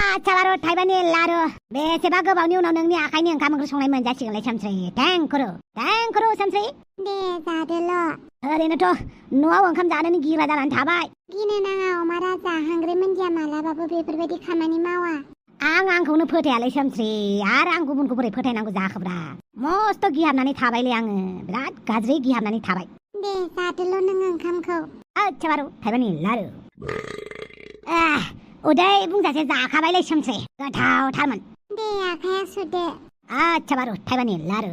चाबारो थाइबानि लारु बेसेबा गोबावनि उनाव नोंनि आखाइनि ओंखाम ओंख्रि संनाय मोनजासिगोनलाय सामस्रि थेंखुरु सामस्रि दे जादोल' ओरैनोथ' न'आव ओंखाम जानोनि गिग्रा जानानै थाबाय गिनो नाङा अमा राजा हांग्रि मोनदिया मालाबाबो बेफोरबायदि खामानि मावा आंखौनो फोथायालै सामस्रि आरो आं गुबुनखौ बोरै फोथायनांगौ जाखोब्रा मस्थ' गिहाबनानै थाबायलै आङो बिराद गाज्रि गिहाबनानै थाबाय दे जादोल' नों ओंखामखौ चाबारो थाइबानि लारु उदै बुंजासे जाखाबायलै सामस्रि गोथावथारमोन दे आखाया सुदो चाबारो थाइबानि लारु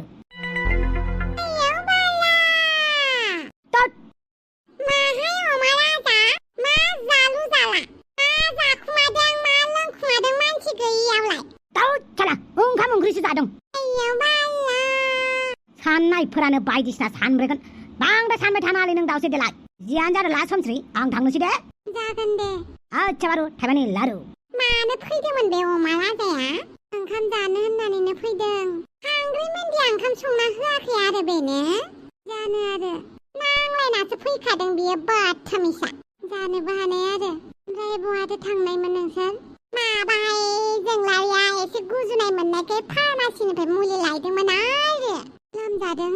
साननायफोरानो बायदिसिना सानब्रेगोन बांद्राय सानबाय थानो हालै नों दावसे देलाय जियानो जादों ला सामस्रि आं थांनोसै दे जागोन दे चाबारो थाइबानि लारु मानो फैदोंमोन बे अमा राजाया ओंखाम जानो होननानैनो फैदों हांग्रि मोनदिया ओंखाम संना होआखै आरो बेनो जानो आरो नांलायनासो फैखादों बियो बाथामिसा जानोबो हानाय आरो ओमफ्राय बहाथो थांनायमोन नोंसोर माबाहाय जोंलारिया एसे गुजुनाय मोननायखाय फार्मासिनिफ्राय मुलि लायदोंमोन आरो लोमजादों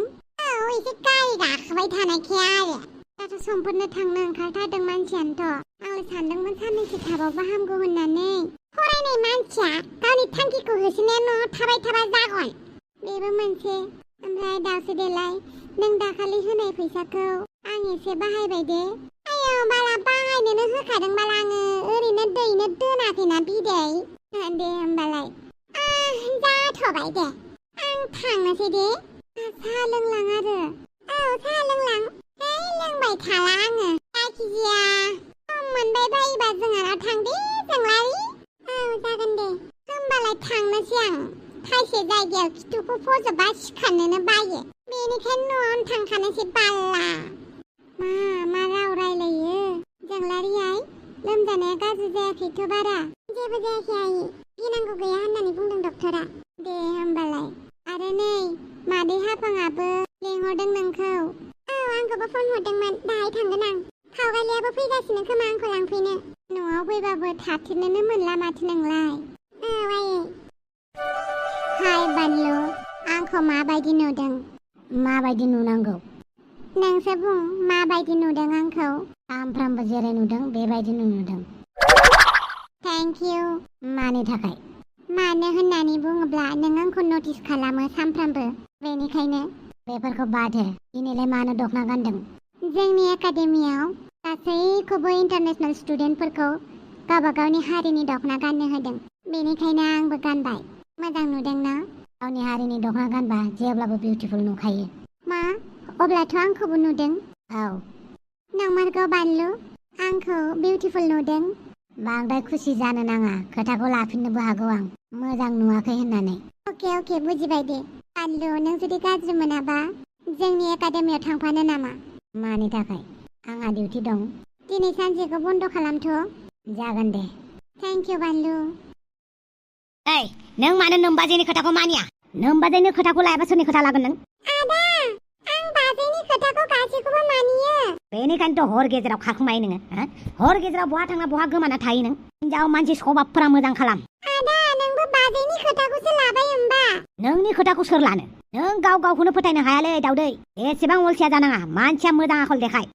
एसे गारि गाखोबाय थानायखाय आरो दाथ' समफोरनो थांनो ओंखारथारदों मानसियानोथ' आंलाय सानदोंमोन साननैसो थाबावबा हामगौ होननानै फरायनाय मानसिया गावनि थांखिखौ होसोनाया न'आव थाबाय थाबा जागोन बेबो मोनसे ओमफ्राय दावसे देलाय नों दाखालि होनाय फैसाखौ आं एसे बाहायबाय दे आयौ बाला बाहायनोनो होखादों बाला आङो ओरैनो दैनो दोनाखैना बिदै दे होमबालाय जाथ'बाय दे आं थांनोसै दे साहा लोंलां आरो साहा लोंलां लोंबाय थाला आङो जायखिजाया सम मोनबाय बायोबा जोंहानाव थां दे जोंलारि जागोन दे होमबालाय थांनोसै आं थाइसे जायगायाव खिथुखौ फज'बा सिखारनोनो बायो बेनिखायनो न'आवनो थांखानोसै बाला मा राव रायलायो जोंलारियाय लोमजानाया गाज्रि जायाखैथ' बारा जेबो जायाखै आइ गिनांगौ गैया होननानै बुंदों डक्टरा दे होमबालाय आरो नै मादै हाफाङाबो लेंहरदों नोंखौ आंखौबो फन हरदोंमोन दाहाय थांगोन आं खावगालियाबो फैगासिनो खोमा आंखौ लांफैनो न'आव फैबाबो थाथेरनोनो मोनला माथो नोंलाय आयै हाय बानलु आंखौ माबायदि नुदों माबायदि नुनांगौ नोंसो बुं माबायदि नुदों आंखौ सानफ्रामबो जेरै नुदों बेबायदिनो नुदों थेंक इउ मानि थाखाय मानो होननानै बुङोब्ला नों आंखौ नटिस खालामो सानफ्रामबो बेनिखायनो बेफोरखौ बाद हो दिनैलाय मानो दखना गानदों जोंनि एकाडेमियाव गासैखौबो इन्टारनेसनेल स्टुडेन्टफोरखौ गावबा गावनि हारिनि दखना गाननो होदों बेनिखायनो आंबो गानबाय मोजां नुदों ना गावनि हारिनि दखना गानबा जेब्लाबो बिउटिफुल नुखायो मा अब्लाथ' आंखौबो नुदों नंमारगौ बानलु आंखौ बिउटिफुल नुदों बांद्राय खुसि जानो नाङा खोथाखौ लाफिननोबो हागौ आं मोजां नुवाखै होननानै अके बुजिबाय दे बानलु नों जुदि गाज्रि मोनाबा जोंनि एकाडेमियाव थांफानो नामा मानि थाखाय आंहा डिउटि दं दिनै सानसेखौ बन्द' खालामथ' जागोन दे थेंक इउ बानलु नों मानो नोमबाजैनि खोथाखौ मानिया नोमबाजैनि खोथाखौ लायाबा सोरनि खोथा लागोन नों आदा आं बाजैनि खोथाखौ गासैखौबो मानियो बेनिखायनोथ' हर गेजेराव खारखुमायो नोङो हर गेजेराव बहा थांना बहा गोमाना थायो नों हिनजाव मानसि सभाबफोरा मोजां खालाम आदा नोंबो बाजैनि खोथाखौसो लाबाय होमबा नोंनि खोथाखौ सोर लानो नों गावखौनो फोथायनो हायालै दाउदै एसेबां अलसिया जानाङा मानसिया मोजां आखल देखाय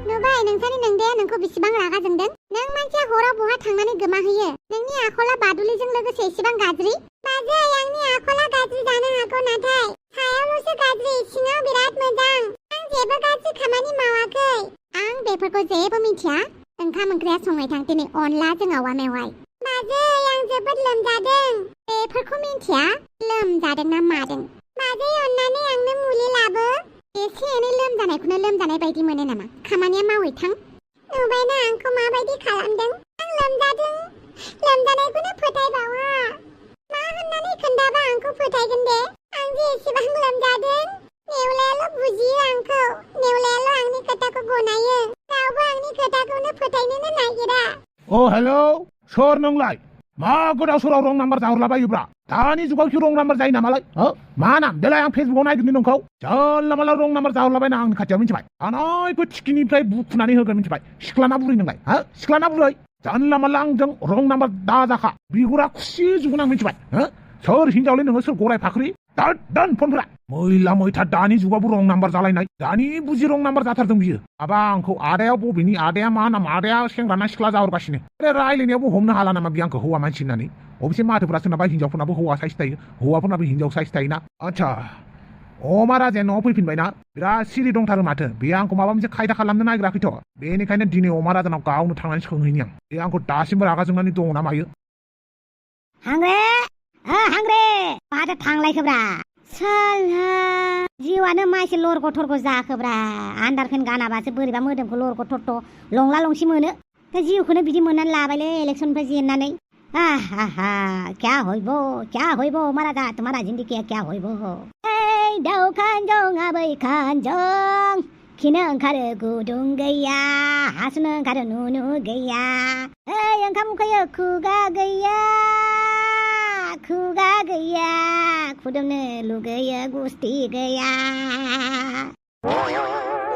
नुबाय नोंसानि नोंदाया नोंखौ बेसेबां रागा जोंदों नों मानसिया हराव बहा थांनानै गोमाहैयो नोंनि आखला बादुलिजों लोगोसे एसेबां गाज्रि बाजै आंनि आखला गाज्रि जानो हागौ नाथाय सायावल'सो गाज्रि सिङाव बिराद मोजां आं जेबो गाज्रि खामानि मावाखै आं बेफोरखौ जेबो मिथिया ओंखाम ओंख्रिया संबाय थां दिनै अनलाजों औवा मेवाइ बाजै आं जोबोद लोमजादों बेफोरखौ मिथिया लोमजादों ना मादों बाजै अननानै आंनो मुलि लाबो एसे एनै लोमजानायखौनो लोमजानाय बायदि मोनो नामा खामानिया मावै थां नुबायना आंखौ माबायदि खालामदों आं लोमजादों लोमजानायखौनो फोथायबावा मा होननानै खोन्थाबा आंखौ फोथायगोन दे आं जे एसेबां लोमजादों नेवलायाल' बुजियो आंखौ नेवलायाल' आंनि खोथाखौ गनायो रावबो आंनि खोथाखौनो फोथायनोनो नागिरा हेलौ सोर नोंलाय मा गोदाव सोराव रं नाम्बार जाहरलाबायोब्रा दानि जुगावसो रं नाम्बार जायो नामालाय मा नाम देलाय आं फेसबुकाव नायगिरनो नोंखौ जानला मानला रं नाम्बार जाहरलाबायना आंनि खाथियाव मिथिबाय आनायखौ थिखिनिफ्राय बुखुनानै होगोन मिथिबाय सिख्ला ना बुरै नोंलाय सिख्ला ना बुरै जानला मानला आंजों रं नाम्बार दाजाखा बिगुरा खुसिजोबगोन आं मिथिबाय हो सोर हिनजावलै नोङो सोर गराय फाख्रि दोन फनफोरा मैला मैथा दानि जुगावबो रं नाम्बार जालायनाय दानि बुजि रं नाम्बार जाथारदों बियो माबा आंखौ आदाया बबेनि आदाया मा नाम आदाया सेंग्रा ना सिख्ला जाहरगासिनो रायलायनायावबो हमनो हाला नामा बे आंखौ हौवा मानसि होननानै अबेसे माथोफोरा सोरनाबा हिनजावफोरनाबो हौवा साइस थायो हौवाफोरनाबो हिनजाव साइस थायोना आच्छा अमा राजाया न'आव फैफिनबायना बिराद सिरि दंथारो माथो बे आंखौ माबा मोनसे खायदा खालामनो नागिराखैथ' बेनिखायनो दिनै अमा राजानाव गावनो थांनानै सोंहैनि आं बे आंखौ दासिमबो रागा जोंनानै दङ ना मायो हांग्रे माथो थांलायखोब्रा साला जिउआनो मासे लरग' थरग' जाखोब्रा आन्दार फेन गानाबासो बोरैबा मोदोमखौ लरग' थरथ' लंला लंसि मोनो दा जिउखौनो बिदि मोननानै लाबायलै इलेक्सननिफ्राय जेननानै क्या होइबो महाराजा तुम्हारा जिंदगी क्या होइबो दाउ खानजं आबै खानजं खिनो ओंखारो गुदुं गैया हासुनो ओंखारो नुनु गैया ओंखाम उखैयो खुगा गैया खुदुमनो लुगैयो गुस्ति गैया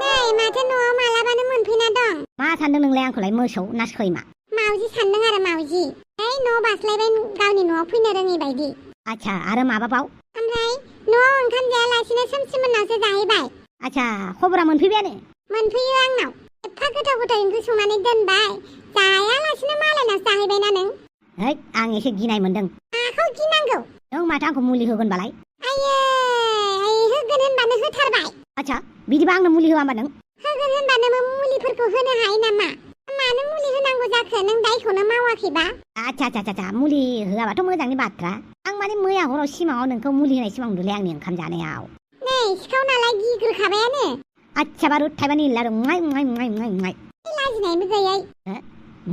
नै माथो न'आव मालाबानो मोनफैना दं मा सानदों नोंलाय आंखौलाय मोसौ ना सैमा मावजि सानदों आरो मावजि न' बास्लायबाय गावनि न'आव फैनो रोङि बायदि आच्छा आरो माबाबाव ओमफ्राय न'आव ओंखाम जायालासिनो सोमसिमोननावसो जाहैबाय आच्छा खबरा मोनफैबायानो मोनफैयो आंनाव एफा गोथाव ओंख्रि संनानै दोनबाय जायालासिनो मालायनाव जाहैबायना नों आं एसे गिनाय मोनदों माखौ गिनांगौ नों माथो आंखौ मुलि होगोन बालाय आयै होगोन होनबानो होथारबाय आच्छा बिदिबा आंनो मुलि होआ होमबा नों होगोन होनबानो मुलिफोरखौ होनो हायो नामा मानो मुलि होनांगौ जाखो नों दायखौनो मावाखैबा आच्छा मुलि होआबाथ' मोजांनि बाथ्रा आं माने मैया हराव सिमाङाव नोंखौ मुलि होनाय सिमां नुदोंलै आंनि ओंखाम जानायाव नै सिखाव नालाय गिग्रोखाबायानो आच्छा बारु थाइबानि लारु लाजिनायबो गैयै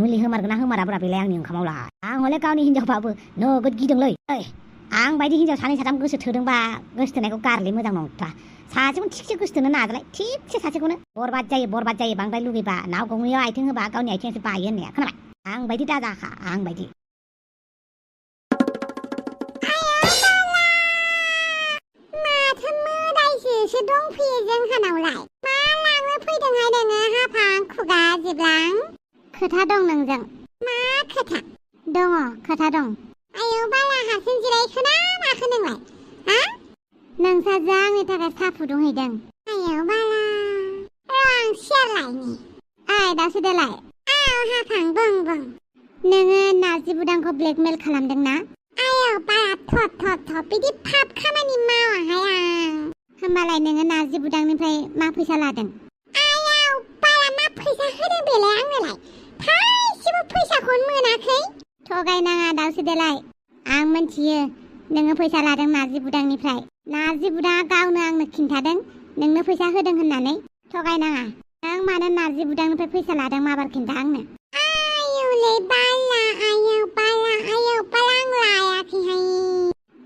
मुलि होमारगोना होमाराब्रा बेलाय आंनि ओंखामावलाय आं हले गावनि हिनजावबाबो नोगोद गिदोंलै आं बायदि हिनजाव सानै साथाम गोसो थोदोंबा गोसो थोनायखौ गारलै मोजां नंथ्रा सासेखौनो थिगसे गोसो थोनो नाजालाय थिगसे सासेखौनो बरबाद जायो बांद्राय लुगैबा नाव गंनैयाव आथिं होबा गावनि आथिंआसो बायो होननाया खोनाबाय आं बायदि दाजाखा आं बायदि माथो मोदायसोसो दंफैयो जोंहानावलाय मा लांनो फैदोंहाय नोङो हाफां खुगा जिबलां खोथा दं नोंजों मा खोथा दं आयौ बाला हारसिं जिरायखोना माखो नोंलाय हा नोंसाजों आंनि थाखाय साहा फुदुंहैदों आयौ बाला आं सियार लायनि दासो देलाय हाफां बुं नोङो नार्जि बुदांखौ ब्लेकमेल खालामदोंना आयौ बाला थथ बिदि फाप खामानि मावाहाय आं होमबालाय नोङो नार्जि बुदांनिफ्राय मा फैसा लादों आयौ बाला मा फैसा होदों बेलाय आंनोलाय थाइसेबो फैसाखौनो मोनाखै थगायनाङा दावसो देलाय आं मोनथियो नोङो फैसा लादों नार्जि बुदांनिफ्राय नार्जि बुदाङा गावनो आंनो खिन्थादों नोंनो फैसा होदों होननानै थगायनाङा नों मानो नार्जि बुदांनिफ्राय फैसा लादों माबार खिन्था आंनो आयौलै बाला आयौ बाला आं लायाखैहाय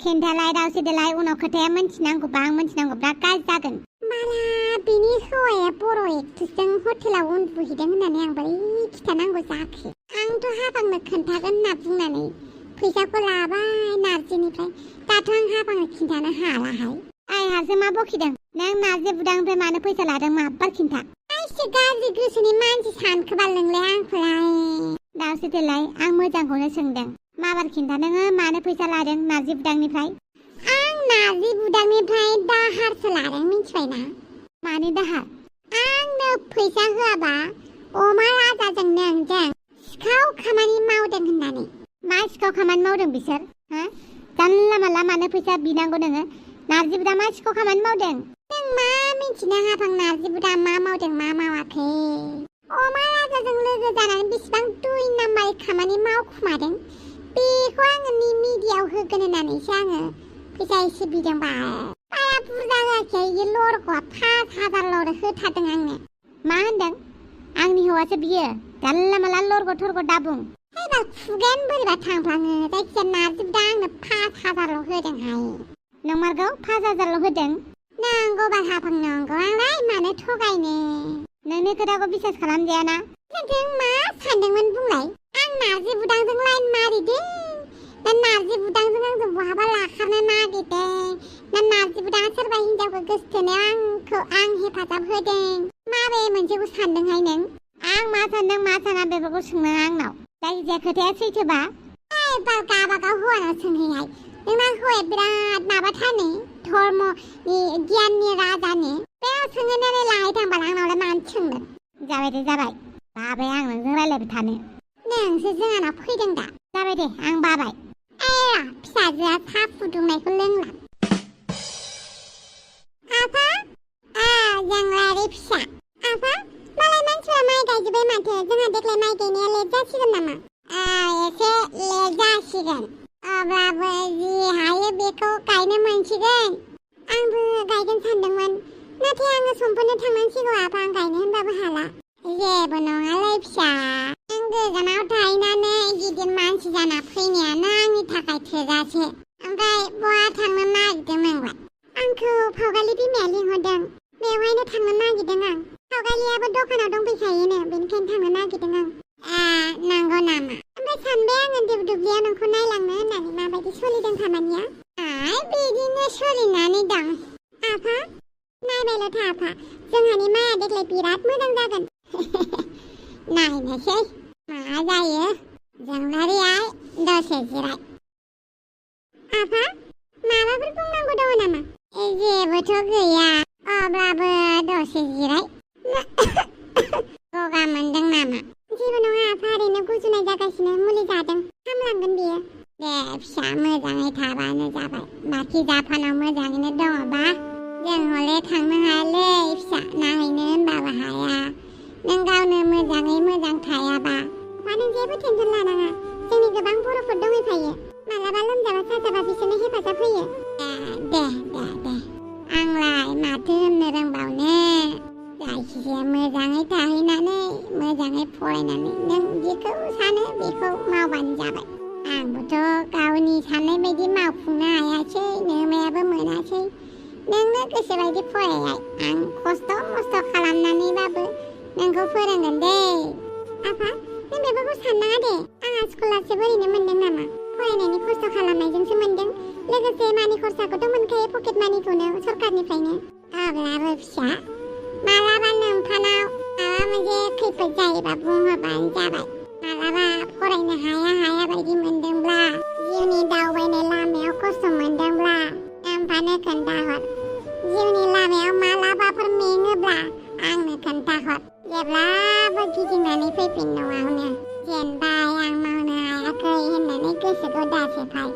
खिन्थालाय दावसो देलाय उनाव खोथाया मोनथिनांगौबा आं मोनथिनांगौब्ला गाज्रि जागोन बाला बिनि हौवाया बर' एक्ट्रेसजों हटेलाव उन्दुहैदों होननानै आं बोरै खिथानांगौ जाखो आंथ' हाफांनो खोन्थागोन होनना बुंनानै फैसाखौ लाबाय नार्जिनिफ्राय दाथ' आं हाफांनो खिन्थानो हालाहाय आंहासो मा बखिदों नों नार्जि बुदांनिफ्राय मानो फैसा लादों माब्बार खिन्था एसे गाज्रि गोसोनि मानसि सानखोबाल नोंलाय आंखौलाय दावसो देलाय आं मोजांखौनो सोंदों माबार खिन्था नोङो मानो फैसा लादों नार्जि बुदांनिफ्राय आं नार्जि बुदांनिफ्राय दाहारसो लादों मिथिबायना मानि दाहार आंनो फैसा होआबा अमा राजाजों नोंजों सिखाव खामानि मावदों होननानै मा सिखाव खामानि मावदों बिसोर जानला मानला मानो फैसा बिनांगौ नोङो नार्जि बुदा मा सिखाव खामानि मावदों नों मा मिथिनो हाफां नार्जि बुदा मा मावदों मा मावाखै अमा राजाजों लोगो जानानै बेसेबां दुइ नाम्बार खामानि मावखुमादों बेखौ आङो मिडियायाव होगोन होननानैसो आङो फैसा एसे बिदोंबा बारा बुरजा होआखै लरग'आ 5,000ल' होथारदों आंनो मा होनदों आंनि हौवासो बियो जानला मानला लरग' थरग' दाबुं हैबा खुगायानो बोरैबा थांफ्लाङो जायखिजाया नार्जि बुदा आंनो 5,000ल' होदोंहाय नंमारगौ 5,000ल' होदों नांगौबा हाफां नांगौ आंलाय मानो थगायनो नोंनि खोथाखौ बिसास खालामजायाना नों मा सानदोंमोन बुंलाय आं नार्जि बुदांजों लाइन मारिदों ना नार्जि बुदांजों आंजों बहाबा लाखारनो नागिरदों ना नार्जि बुदाङा सोरबा हिनजावखौ गोसो थोनायाव आं हेफाजाब होदों माबे मोनसेखौ सानदोंहाय नों आं मा सानदों मा साना बेफोरखौ सोंनो आंनाव जायखिजाया खोथाया सैथोबा बाल गाबागाव हौवानाव सोंहैहाय नोंना हौवाया बिराद माबाथारनि धर्मनि गियाननि राजानि बेयाव सोंहैनानै लाहैथांबाल आंनावलाय मानो सोंगोन जाबाय दे जाबाय बाबाय आं नोंजों रायलायबाय थानो नोंसो जोंहानाव फैदों दा जाबाय दे आं बाबाय फिसाजोआ साहा फुदुंनायखौ लोंला आफा जंग्लारि फिसा आफा मालाय मानसिफ्रा माइ गायजोब्बाय माथो जोंहा देग्लाय माइ गायनाया लेट जासिगोन नामा एसे लेट जासिगोन अब्लाबो जि हायो बेखौ गायनो मोनसिगोन आंबो गायगोन सानदोंमोन नाथाय आङो समफोरनो थांनांसिगौ आफा आं गायनो होनबाबो हाला जेबो नङालै फिसा आं गोजानाव थाहैनानै गिदिर मानसि जाना फैनायानो आंनि थाखाय थोजासे ओमफ्राय बहा थांनो नागिरदों नोंलाय आंखौ फावगालि बिमाया लिंहरदों बेवहायनो थांनो नागिरदों आं फावगालियाबो दखानाव दंफैखायोनो बेनिखायनो थांनो नागिरदों आं नांगौ नामा ओमफ्राय सानबाय आङो दुब्लियाव नोंखौ नायलांनो होननानै माबायदि सोलिदों खामानिया बिदिनो सोलिनानै दं आफा नायबायल' था आफा जोंहानि माइया देग्लाय बिराद मोजां जागोन नायनोसै मा जायो जंग्लारिया दसे जिराय आफा माबाफोर बुंनांगौ दङ नामा जेबोथ' गैया अब्लाबो दसे जिराय गगा मोनदों नामा जेबो नङा आफा ओरैनो गुजुनाय जागासिनो मुलि जादों हामलांगोन बियो दे फिसा मोजाङै थाबानो जाबाय बाखि जापानाव मोजाङैनो दङबा जों हले थांनो हायालै फिसा नायहैनो होनबाबो हाया नों गावनो मोजाङै मोजां थायाबा नों जेबो टेनसन लानाङा जोंनि गोबां बर'फोर दंहैखायो मालाबा लोमजाबा साजाबा बिसोरनो हेफाजाब होयो दे आंलाय माथो होननो रोंबावनो जायखिजाया मोजाङै थाहैनानै मोजाङै फरायनानै नों जेखौ सानो बेखौ मावबानो जाबाय आंबोथ' गावनि साननाय बायदि मावफुंनो हायासै नोमायाबो मोनासै नोंनो गोसोबायदि फरायहाय आं खस्थ' मस्थ' खालामनानैबाबो नोंखौ फोरोंगोन दे आफा नों बेफोरखौ साननाङा दे आंहा स्कलारशिप ओरैनो मोनदों नामा फरायनायनि खस्थ' खालामनायजोंसो मोनदों लोगोसे मानि खरसाखौथ' मोनखायो पकेट मानिखौनो सरकारनिफ्रायनो अब्लाबो फिसा मालाबा नोंथानाव माबा मोनसे खैफोद जायोबा बुंहरबानो जाबाय मालाबा फरायनो हाया बायदि मोनदोंब्ला जिउनि दावबायनाय लामायाव खस्थ' मोनदोंब्ला नोंथानो खोन्थाहर जिउनि लामायाव मालाबाफोर मेङोब्ला आंनो खोन्थाहर जेब्लाबो गिदिंनानै फैफिन न'आवनो जेनबाय आं मावनो हायाखै होननानै गोसोखौ दासेफाय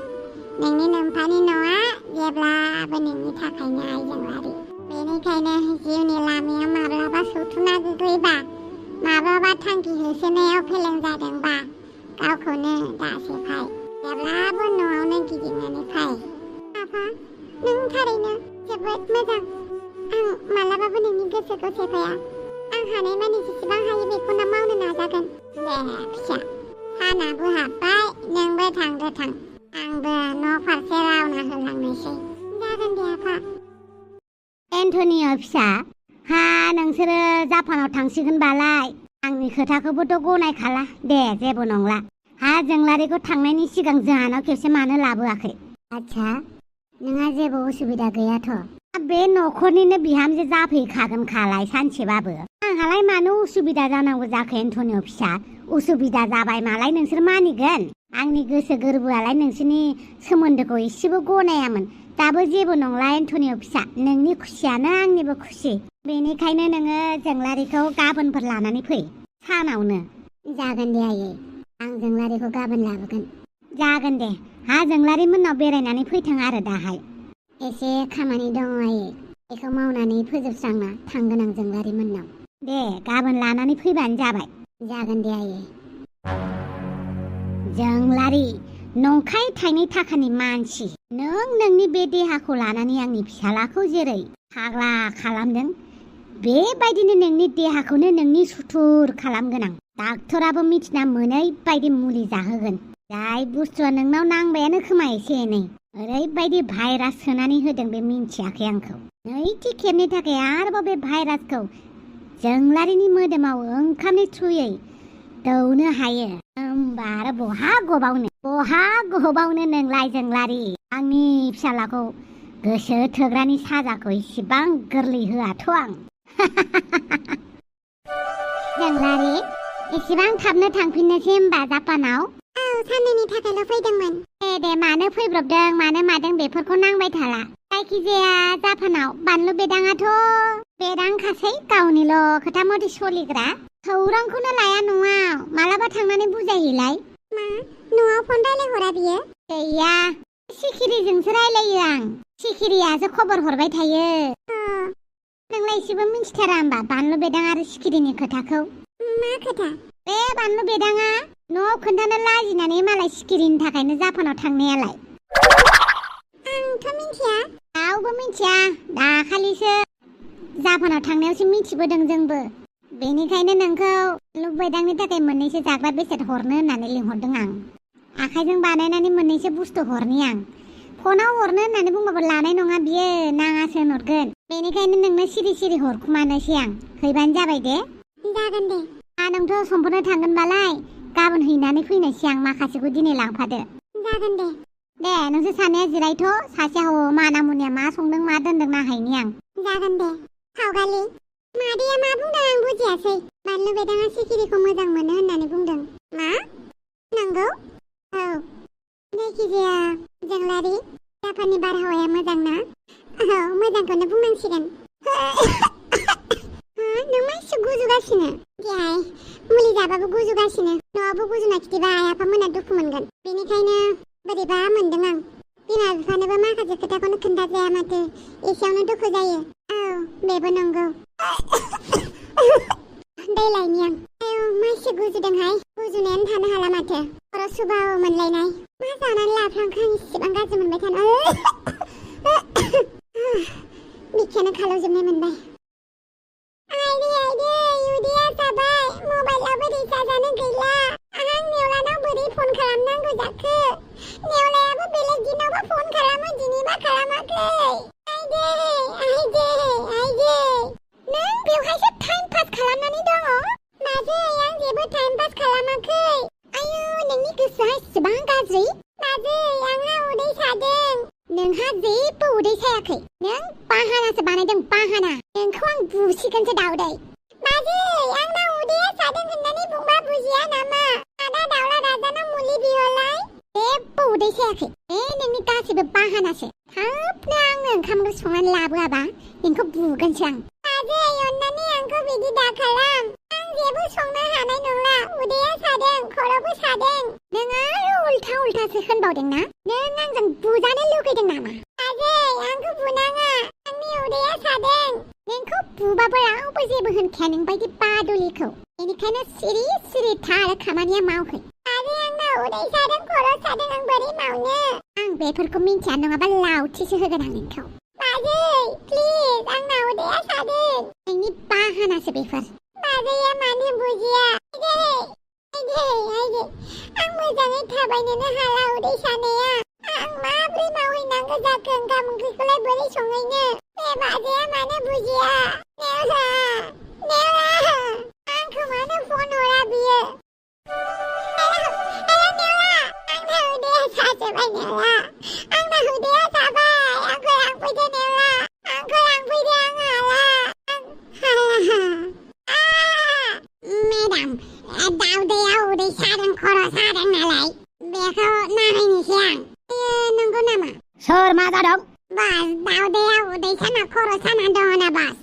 नोंनि नोम्फानि न'आ जेब्लाबो नोंनि थाखायनो आइजोंलारि बेनिखायनो जिउनि लामायाव माब्लाबा सौथुना गोग्लैबा माब्लाबा थांखि होसोनायाव फेलें जादोंबा गावखौनो दासेफाय जेब्लाबो न'आवनो गिदिंनानै फै आफा नों थारैनो जोबोद मोजां आं मालाबाबो नोंनि गोसोखौ सेफाया आं हानायमानि जेसेबां हायो बेखौनो मावनो नाजागोन दे फिसा सानाबो हाबबाय नोंबो थांदो थां आंबो न' फारसे रावना होलांनोसै जागोन दे आफा एन्टनिय फिसा नोंसोरो जापानाव थांसिगोनबालाय आंनि खोथाखौबोथ' गनायखाला दे जेबो नंला जंग्लारिखौ थांनायनि सिगां जोंहानाव खेबसे मानो लाबोआखै आच्छा नोंहा जेबो उसुबिदा गैयाथ' बे न'खरनिनो बिहामजो जाफैखागोन खालाय सानसेबाबो आंहालाय मानो उसुबिदा जानांगौ जाखो एन्टनिय फिसा उसुबिदा जाबाय मालाय नोंसोर मानिगोन आंनि गोसो गोरबोआलाय नोंसोरनि सोमोन्दोखौ एसेबो गनायामोन दाबो जेबो नंला एन्टनिय फिसा नोंनि खुसियानो आंनिबो खुसि बेनिखायनो नोङो जंग्लारिखौ गाबोनफोर लानानै फै सानावनो जागोन दे आयै आं जंग्लारिखौ गाबोन लाबोगोन जागोन दे जंग्लारि मोननाव बेरायनानै फैथों आरो दाहाय एसे खामानि दङ आयै बेखौ मावनानै फोजोबस्रांना थांगोन आं जंग्लारि मोननाव दे गाबोन लानानै फैबानो जाबाय जागोन दे आयै जंग्लारि नंखाय थाइनै थाखानि मानसि नों नोंनि बे देहाखौ लानानै आंनि फिसालाखौ जेरै फाग्ला खालामदों बेबायदिनो नोंनि देहाखौनो नोंनि सुथुर खालामगोन आं डाक्टराबो मिथिना मोनै बायदि मुलि जाहोगोन जाय बुस्थुआ नोंनाव नांबायानो खोमा एसे एनै ओरैबायदि भाइरास सोनानै होदों बे मिन्थियाखै आंखौ नैथि खेबनि थाखाय आरोबाव बे भाइरासखौ जंग्लारिनि मोदोमाव ओंखामनि थ्रुयै दौनो हायो होमबा आरो बहा गबावनो नोंलाय जंग्लारि आंनि फिसालाखौ गोसो थोग्रानि साजाखौ इसिबां गोरलै होआथ' आं जंग्लारि एसेबां थाबनो थांफिननोसै होमबा जापानाव? औ साननैनि थाखायल' फैदोंमोन। दे मानो फैब्रबदों मानो मादों बेफोरखौ नांबाय थाला। जायखिजाया जापानाव बानलु बेदाङाथ' बेदांखासै गावनिल' खोथा मथे सोलिग्रा। खौरांखौनो लाया न'आव मालाबा थांनानै बुजायहैलाय। मा न'आव फन रायलायहरा बियो? गैया सिखिरिजोंसो रायलायो आं। सिखिरियासो खबर हरबाय थायो। नोंलाय एसेबो मिन्थिथारा होमबा बानलु बेदां आरो सिखिरिनि खोथाखौ? मा खोथा? बे बानलु बेदाङा न'आव खोन्थानो लाजिनानै मालाय सिखिरिनि थाखायनो जापानाव थांनायालाय। आंथ' मिन्थिया। रावबो मिन्थिया। दाखालिसो जापानाव थांनायावसो मिथिबोदों जोंबो। बेनिखायनो नोंखौ बानलु बेदांनि थाखाय मोननैसो जाग्रा बेसाद हरनो होननानै लिंहरदों आं। आखाइजों बानायनानै मोननैसो बुस्थु हरनि आं। फनाव हरनो होननानै बुंबाबो लानाय नङा बियो नाङासो होनहरगोन। बेनिखायनो नोंनो सिरि सिरि हरखुमानोसै आं। हैबानो जाबाय दे। जागोन दे। नोंथ' समफोरनो थांगोनबालाय गाबोन हैनानै फैनोसै आं माखासेखौ दिनै लांफादो। जागोन दे। दे नोंसोर सानैया जिरायथ' सासेया माना मुनिया मा संदों मा दोनदों नायहैनि आं। जागोन दे। सावगालि मादैया मा बुंदों आं बुजियासै। बानलु बेदाङा सिखिरिखौ मोजां मोनो होननानै बुंदों। मा? नंगौ? औ। जायखिजाया जोंलारि जापाननि बारहावाया मोजां ना? औ मोजांखौनो बुंनांसिगोन। नों मा एसे गुजुगासिनो? देहाय मुलि जाबाबो गुजुगासिनो। न'आवबो गुजुना खिथिबा आइ आफामोना दुखु मोनगोन। बेनिखायनो बोरैबा मोनदों आं। बिमा बिफानोबो माखासे खोथाखौनो खोन्थाजाया माथो एसेयावनो दुखु जायो। औ बेबो नंगौ। दै लायनि आं। आयौ मा एसे गुजुदोंहाय। गुजुनायानो थानो हाला माथो। खर' सुबाव मोनलायनाय। मा जानानै लाफ्रांखो आं इसेबां गाज्रि मोनबाय थानो। बिखायानो खालावजोबनाय मोनबाय। आइदै उदैया जाबाय। मबाइलावबो रिचार्जआनो गैला। आं नेवलानाव बोरै फन खालामनांगौ जाखो? नेवलायाबो बेलेग दिनावबो फन खालामो दिनैबा खालामाखै। आइदै नों बेवहायसो टाइम पास खालामनानै दङ? बाजै आं जेबो टाइम पास खालामाखै। आयु नोंनि गोसोआ एसेबां गाज्रि। बाजै आंहा उदै सादों। नोंहा जेबो उदै सायाखै। नों बाहानासो बानायदों बाहाना। नोंखौ आं बुसिगोनसो दाउदै। बाजै आंना उदैया सादों होननानै बुंबा बुजिया नामा? आदा दाउला राजानाव मुलि बिहरलाय। जेबो उदै सायाखै। बे नोंनि गासिबो बाहानासो। थाबनो आंनो ओंखाम ओंख्रि संनानै लाबोआबा नोंखौ बुगोनसो आं। बाजै अननानै आंखौ बिदि दाखालाम। आं जेबो संनो हानाय नंला। उदैया सादों खर'बो सादों। नों आरो उल्थासो होनबावदोंना? नों आंजों बुजानो लुगैदों नामा? बाजै आंखौ बुनाङा। आंनि उदैया सादों। नोंखौ बुबाबो रावबो जेबो होनखाया नोंबायदि बादुलिखौ। बेनिखायनो सिरि सिरि था आरो खामानिया मावहै। बाजै आंना उदै सादों खर' सादों आं बोरै मावनो? आं बेफोरखौ मिन्थिया नङाबा लावथिसो होगोन आं नोंखौ। बाजै प्लिज आंना उदैया सादों। नोंनि बाहानासो बेफोर। बाजैया मानो बुजिया? आइदै आं मोजाङै थाबायनोनो हाला उदै सानाया। आं माब्रै मावहैनांगौ जाखो ओंखाम ओंख्रिखौलाय बोरै संहैनो? बे बाजैया मानो बुजिया? नेवला आंखौ मानो फन हरा बियो? नेवला आंना उदैया साजोबबाय नेवला। आंना उदैया साबाय। आंखौ लांफैदो नेवला। आंखौ लांफैदो आं हाला। मेडाम दाउदैया उदै सादों खर' सादों नालाय बेखौ नायनोसै आं। नंगौ नामा? सोर मा जादों? बास दाउदैया उदै साना खर' साना दङ ना बास?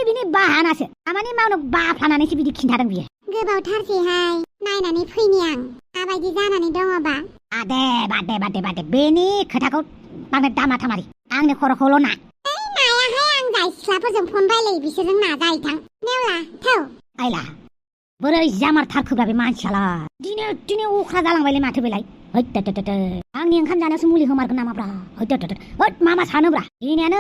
बिनि बाहानासो। खामानि मावनो बाफ्लानानैसो बिदि खिन्थादों बियो। गोबावथारसैहाय नायनानै फैनि आं माबायदि जानानै दङबा। बाद दे बेनि खोथाखौ बांद्राय दामाथामारि। आंनि खर'खौल' ना। नायाहाय आं जाय सिख्लाफोरजों फन रायलायो बिसोरजों नाजाहैथां। नेवला थौ। आइला बोरै जामारथारखोब्रा बे मानसियालाय। दिनै अख्रा जालांबायलै माथो बेलाय। आंनि ओंखाम जानायावसो मुलि होमारगोन नामाब्रा? मा सानोब्रा? दिनैयानो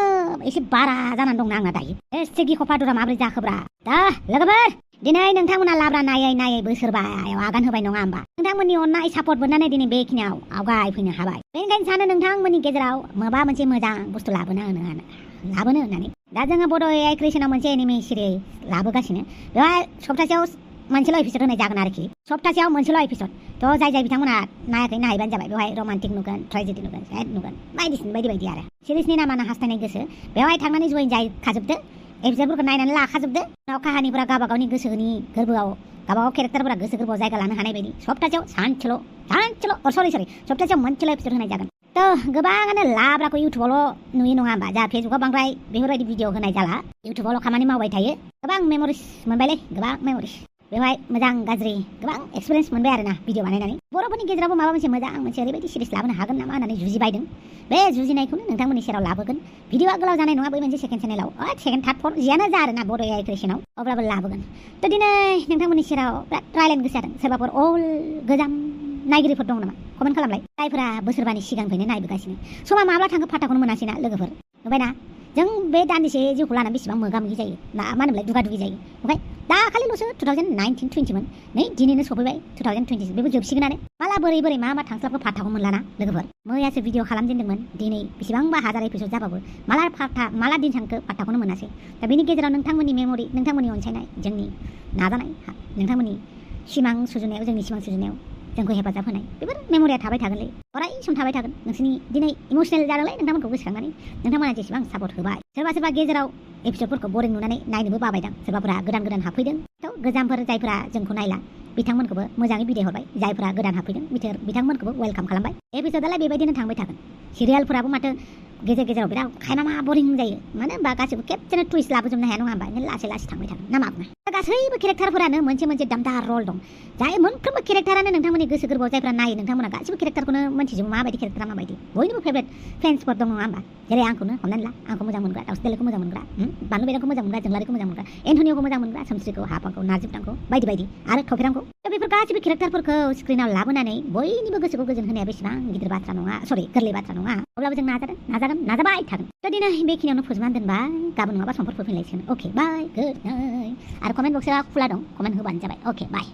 एसे बारा जानानै दंना आंना दायो। एसे गिख'फादुरा माब्रै जाखोब्रा? दा लोगोफोर दिनै नोंथांमोना लाब्रा नायै बोसोरबायाव आगान होबाय नङा होमबा? नोंथांमोननि अननाय सापर्ट मोननानै दिनै बेखिनियाव आवगायफैनो हाबाय। बेनिखायनो सानो नोंथांमोननि गेजेराव माबा मोनसे मोजां बुस्थु लाबोनो होननानै। दा जोङो बड' AI क्रिएसनाव मोनसे एनिमे सिरिज लाबोगासिनो। बेवहाय सप्तासेयाव मोनसेल' एपिसड होनाय जागोन आरोखि। सप्तासेयाव मोनसेल' एपिसड। थ' जाय बिथांमोना नायाखै नायबानो जाबाय। बेवहाय रमान्टिक नुगोन, ट्रेजेडि नुगोन, सैड नुगोन, बायदि आरो। सिरिजनि नामानो हास्थायनाय गोसो। बेवहाय थांनानै जइन जाखाजोबदो। एपिसडफोरखौ नायनानै लाखाजोबदो। उनाव काहानिफोरा गावबा गावनि गोसोनि गोरबोआव गावबागाव केरेक्टारफोरा गोसो गोरबोआव जायगा लानो हानाय बायदि सप्तासेयाव सानसेल' सरि सप्तासेयाव मोनसेल' एपिसड होनाय जागोन थ' गोबाङानो लाब्राखौ इउटुबावल' नुयो नङा होमबा जा फेसबुकाव बांद्राय बेफोरबायदि भिडिअ होनाय जाला इउटुबावल' खामानि मावबाय थायो गोबां मेम'रिस मोनबायलै गोबां मेम'रिस बेवहाय मोजां गाज्रि गोबां एक्सपिरियेन्स मोनबाय आरोना भिडिअ बानायनानै बर'फोरनि गेजेरावबो माबा मोनसे मोजां मोनसे ओरैबायदि सिरिस लाबोनो हागोन नामा होननानै जुजिबायदों बे जुजिनायखौनो नोंथांमोननि सेराव लाबोगोन भिडिअआ गोलाव जानाय नङा बै मोनसे सेकेन्ड चेनेलाव सेकेन्ड थार्ड फर्थ जियानो जा आरोना बड' एआइ क्रिएसनाव अब्लाबो लाबोगोन थ' दिनै नोंथांमोननि सेराव बिराद रायलायनो गोसो जादों सोरबाफोर अल गोजाम नायगिरिफोर दं नामा कमेन्ट खालामलाय जायफोरा बोसोरबानि सिगांनिफ्रायनो नायबोगासिनो समा माब्ला थांखो फात्ताखौनो मोनासैना लोगोफोर नुबायना जों बे दान्दिसे जिउखौ लानानै बेसेबां मोगा मोगि जायो मा होनोमोनलाय दुगा दुगि जायो ओमफ्राय दाखालिल'सो 2019-20मोन नै दिनैनो सफैबाय 2020 बेबो जोबसिगोनानो माला बोरै मा थांस्लाबखौ फात्ताखौ मोनलाना लोगोफोर मैयासो भिडिअ खालामजेनदोंमोन दिनै बेसेबांबा हाजार एपिसड जाबाबो माला दिन थांखो फात्ताखौनो मोनासै दा बेनि गेजेराव नोंथांमोननि मेम'रि नोंथांमोननि अनसायनाय जोंनि नाजानाय नोंथांमोननि सिमां सुजुनायाव जोंनि सिमां सुजुनायाव जोंखौ हेफाजाब होनाय बेफोर मेम'रिया थाबाय थागोनलै अराय सम थाबाय थागोन नोंसोरनि दिनै इमोसनेल जादोंलै नोंथांमोनखौ गोसोखांनानै नोंथांमोना जेसेबां सापर्ट होबाय सोरबा गेजेराव एपिसडफोरखौ बरिं नुनानै नायनोबो बाबायदां सोरबाफोरा गोदान हाबफैदों थ' गोजामफोर जायफोरा जोंखौ नायला बिथांमोनखौबो मोजाङै बिदाय हरबाय जायफोरा गोदान हाबफैदों बिथांमोनखौबो वेलकाम खालामबाय एपिसडआलाय बेबायदिनो थांबाय थागोन सिरियालफोराबो माथो गेजेराव बिराद खायमा बरिं जायो मानो होनबा गासैबो खेबसेनो टुइस्ट लाबोजोबनो हाया नङा होमबा लासै थांबाय थागोन ना मा बुङो गासैबो केरेक्टारफोरानो मोनसे दामदार रल दं जाय मोनफ्रोमबो केरेक्टारानो नोंथांमोननि गोसो गोरबोआव जायफ्रा नायो नोंथांमोना गासैबो केरेक्टारखौनो मोनथिजोबो माबायदि केरेक्टारा माबायदि बयनिबो फेभरेट फेन्सफोर दं नङा होमबा जेरै आंखौनो हमनानै ला आंखौ मोजां मोनग्रा दाउस्रिदेलाइखौ मोजां मोनग्रा बानलु बेदरखौ मोजां मोनग्रा जोंग्लारिखौ मोजां मोनग्रा एन्टनिअखौ मोजां मोनग्रा सोमस्रिखौ हाफांखौ नार्जिबदांखौ बायदि आरो थफेरामखौ बेफोर गासैबो केरेक्टारफोरखौ स्क्रिनाव लाबोनानै बयनिबो गोसोखौ गोजोन होनाया बेसेबां गिदिर बाथ्रा नङा गोरलै बाथ्रा नङा अब्लाबो जों नाजाबाय थागोन थ' दिनै बेखिनियावनो फोजोबनानै दोनबाय गाबोन नङाबा समफोर फैफिनलायसिगोन अके बाय गुड नाइट आरो कमेन्ट बक्सआ खुला दं कमेन्ट होबानो जाबाय अके बाय